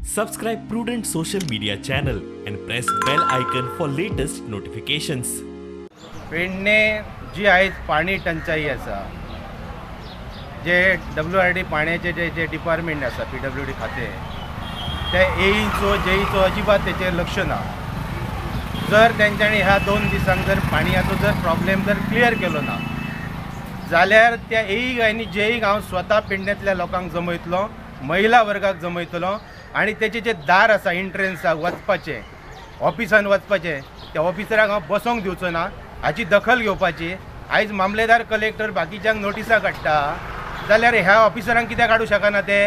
Subscribe Prudent social media channel and press bell icon for latest notifications. Pedne जी आयज पाणी टंचाई आसा, जे WRD पाण्याचे जे जे डिपार्टमेंट आसा, PWD खातें, ते एईचो जेईचो अजिबात तेचेर लक्ष ना. जर तेंच्यांनी ह्या 2 दिसांक जर पाणयाचो जर प्रॉब्लेम जर क्लियर केलो ना जाल्यार त्या एईक आनी जेईक हांव स्वता पेडण्यांतल्या लोकांक जमयतलो, महिला वर्गाक जमयतलो आनी तेचे जे दार आसा एंट्रन्साक वचपाचें, ऑफिसान वचपाचें, त्या ऑफिसराक हांव बसोंक दिवचो ना, हाची दखल घेवपाची. आयज मामलेदार कलेक्टर बाकीच्यांक नोटिसां काडटा जाल्यार ह्या ऑफिसरांक कित्याक काडूं शकना ते?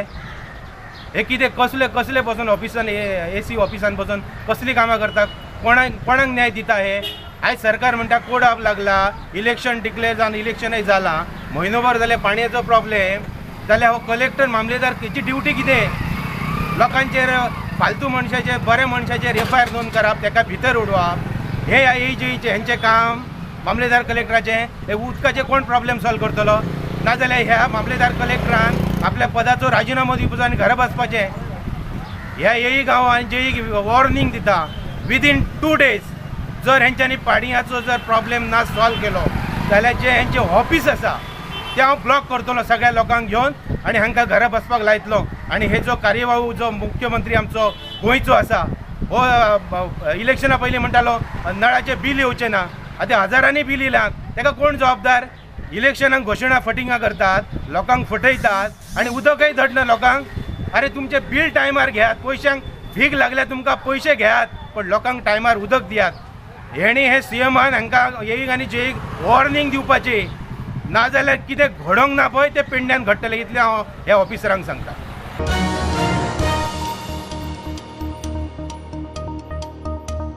हे कितें कसले कसले बसून ऑफिसान, एसी ऑफिसान बसून कसलीं कामां करता? कोणाक न्याय दिता हे? आयज सरकार म्हणटा कोड ऑफ लागला, इलेक्शन डिक्लेअर जावन इलेक्शनय जालां, म्हयनोभर जालें पाणयेचो प्रॉब्लेम, जाल्यार हो कलेक्टर मामलेदार हेची ड्युटी कितें? लोकांचेर फालतू मनशाचेर, बऱ्या मनशाचेर FIR नोंद करप, ताका भितर उडोवप, हे एजेचे हेंचें काम मामलेदार कलेक्टराचें. हे उदकाचें कोण प्रॉब्लेम सॉल्व करतलो? नाजाल्यार ह्या मामलेदार कलेक्टरान आपल्या पदाचो राजिनामो दिवपाचो आनी घरा बसपाचें. ह्या एई गांव आनी जेई वॉर्निंग दिता, विदीन 2 डेज जर हेंच्यांनी पाणयाचो जर प्रॉब्लेम ना सॉल्व केलो जाल्यार जे हेंचें ऑफीस आसा तें हांव ब्लॉक करतलो सगळ्या लोकांक घेवन आनी हांकां घरा बसपाक लायतलो. आनी हे जो कार्यवाहू जो मुख्यमंत्री आमचो गोंयचो आसा हो इलेक्शना पयलीं म्हणटालो नळाचें बील येवचें ना, आतां हजारांनी बील येयलां, ताका कोण जबाबदार? इलेक्शनाक घोशणा फटिंगां करतात, लोकांक फटयतात आनी उदकय धडना लोकांक. अरे तुमचें बील टायमार घेयात, पयशांक भीक लागल्या तुमकां पयशे घेयात, पण लोकांक टायमार उदक दियात. हेणी हे सीएमान हांकां एईक आनी जेईक वॉर्निंग दिवपाची, नाजाल्यार कितें घडोवंक ना पळय तें पेडण्यान घडटलें, इतलें हांव ह्या ऑफिसरांक सांगता.